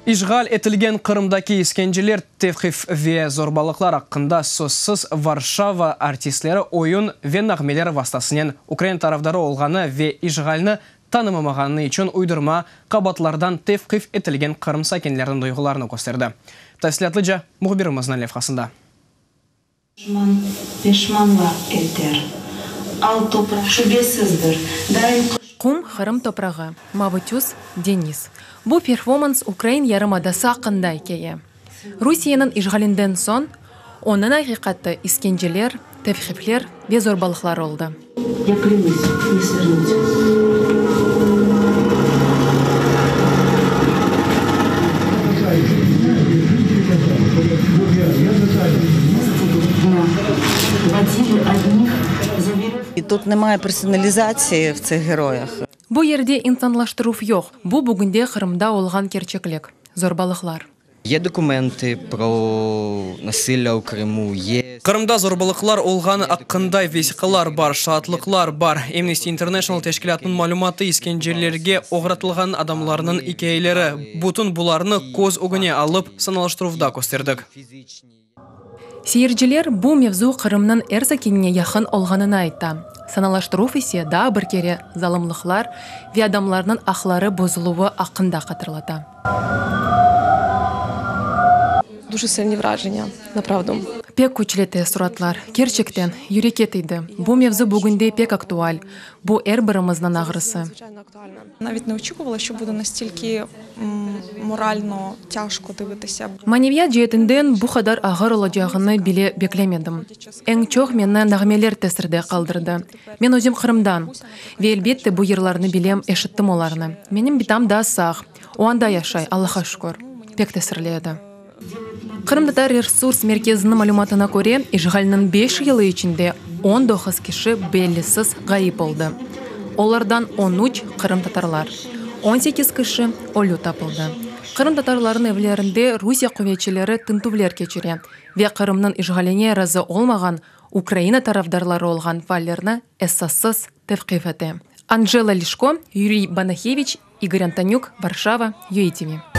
İşğal etilgen Qırımdaki iskenceler, tevqif ve zorbalıqlar aqqında sözsiz Varşava artistleri oyun ve nağmeler vastasınen ukrain tarafdarı olğanı ve işğalni tanımamağanı içün uydurma qabaatlardan tevqif etilgen Qırım sakinleriniñ duyğularını kösterdi. Tafsilâtlıca mühbirimizniñ levhasında. Duşman peşmanlar eter. Al topraq şübesizdir, daim qış. Qum, Qırım toprağı, mavı tüs, deñiz. Bu performans ukrain yarımadası aqqında ikâye. Rusiyeniñ işğalinden soñ onıñ aqiqatı iskenceler, tevqifler ve zorbalıqlar oldı. Ya klânüs, ne svernut. Bu yerde insanlaştıruv yoq, bu bugünde Qırımda olğan kerçeklik, zorbalıqlar. Ye dokumentı pro nasillâ u Krımu, ye. Qırımda zorbalıqlar olğanı aqqında vesiqalar bar, şaatlıqlar bar. Amnesty International teşkilâtınıñ malümatı, iskencelerge oğratılğan adamlarnıñ ikâyeleri, bütün bularnı köz ögüne alıp, sanalaştıruvda kösterdik. Seyirciler bu mevzu Qırımnıñ er sakinine yaqın olğanını ayta. Sanalaştıruv ise daa bir kere zalımlıqlar ve adamlarnıñ aqları bozuluvı aqqında hatırlata. Duje silni vrajenya, na pravdu. Pek küçlü teessuratlar. Kerçekten, yürekke tiydi. Bu mevzu bugünde pek aktual. Bu er birimizniñ ağrısı. Navit ne oçikuvala, şço bude nastilki moralno tâjko dıvıtısâ. Maneviyat ceetinden bu qadar ağır olacağını bile beklemedim. Eñ çoq meni nağmeler tesirde qaldırdı. Men özüm Qırımdan. Ve elbette bu yırlarnı bilem, eşittim olarnı. Menim bitam daa sağ. O anda yaşay, Allahqa şükür. Pek tesirli edi. Qırımtatar resurs merkeziniñ malümatına köre, işğalniñ beş yılı içinde 19 kişi bellisiz ğayıp oldı. Olardan 13 qırımtatarlar. 18 kişi ölü tapıldı. Qırımtatarlarnıñ evlerinde Rusiye quvetçileri tintüvler keçire ve Qırımnıñ işğaline razı olmağan Ukraina tarafdarları olğan faallerni esassız tevqif ete. Anjela Lişko, Yuriy Banaheviç, İgor Antonük, Varşava, UATV.